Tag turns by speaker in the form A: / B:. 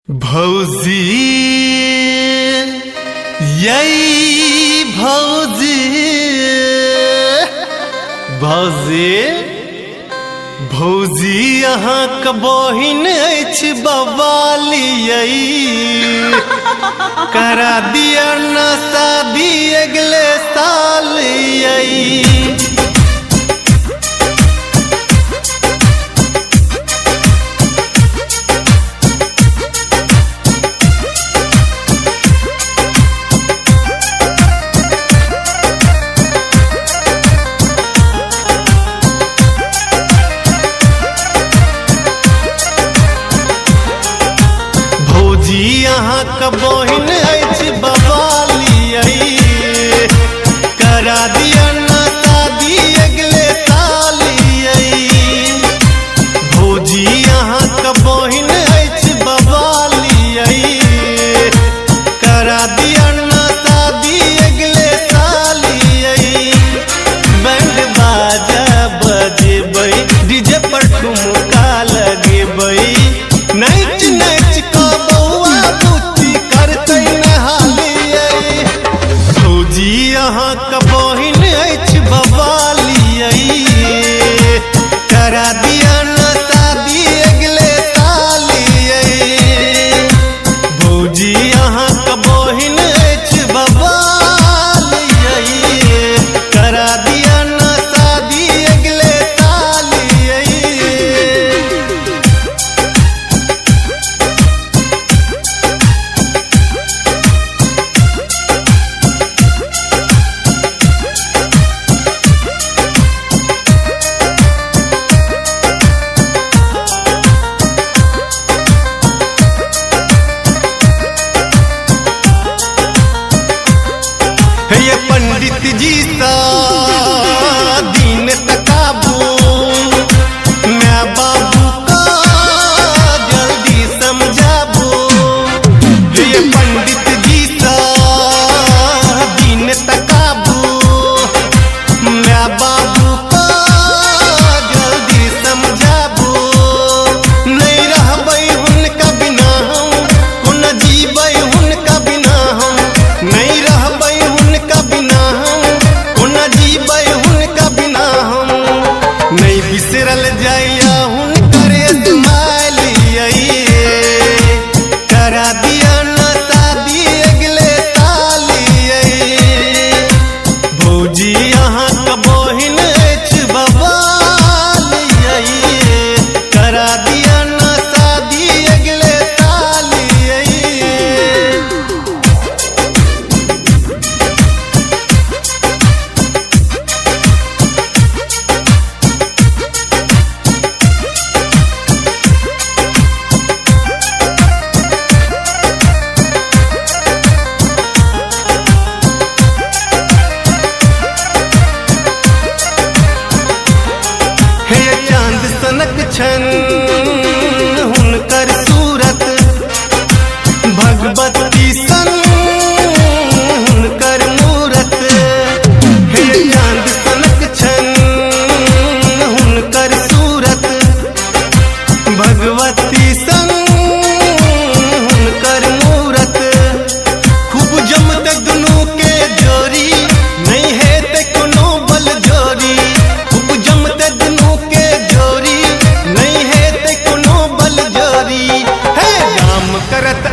A: भौजी यै भौजी भौजी भौजी अहाँक बहिन अछि बवाली यै करा दिअ न शादी अगले साल यै। भौजी अहाँक बहिन अछि बवाली यै करा दिअ न शादी अगले साल यै। भौजी अहाँक बहिन अछि बवाली यै करा दिअ न शादी अगले साल यै। बैंड बाजा बजेबै, डीजे पर ठुमका लगेबै, नाच नाच कऽ बौआ बुच्ची करतै नहालियै। भौजी अहाँक बहिन अछि बवालियै करा दिअ न शादी अगले साल यै। भौजी अहाँक बहिन अछि बवालियै करा दिअ न शादी अगले साल यै। हे ये पंडित जी सा दिन तकाबू, मैं बाबू का जल्दी समझाबू। हे ये पंडित जी सा दिन तकाबू, मैं बाबू का जल्दी समझाबू। नहीं रहबै हुनका बिना हम, कोना जीबै हुनका बिना हम। नहीं रहबै हुनका बिना हम, कोना जीबै हुनका बिना हम। नहीं बिसरल जाइया हुनकर स्माइल यै करा दिया न शादी अगले साल यै। भौजी अहाँक बहिन अछि बवाल यै करा दिया न शादी अगले साल यै। हे चांद सनक छन हुनकर सूरत, भगवती सन हुनकर मूरत। हे चांद सनक छन हुनकर सूरत, भगवती सन हुनकर मूरत। खूब जमत दुनू के जोड़ी, नहीं हेतै कोनो बल जोड़ी। खूब जमत दुनू के जोड़ी, नहीं हेतै कोनो बल जोड़ी। हे राम करत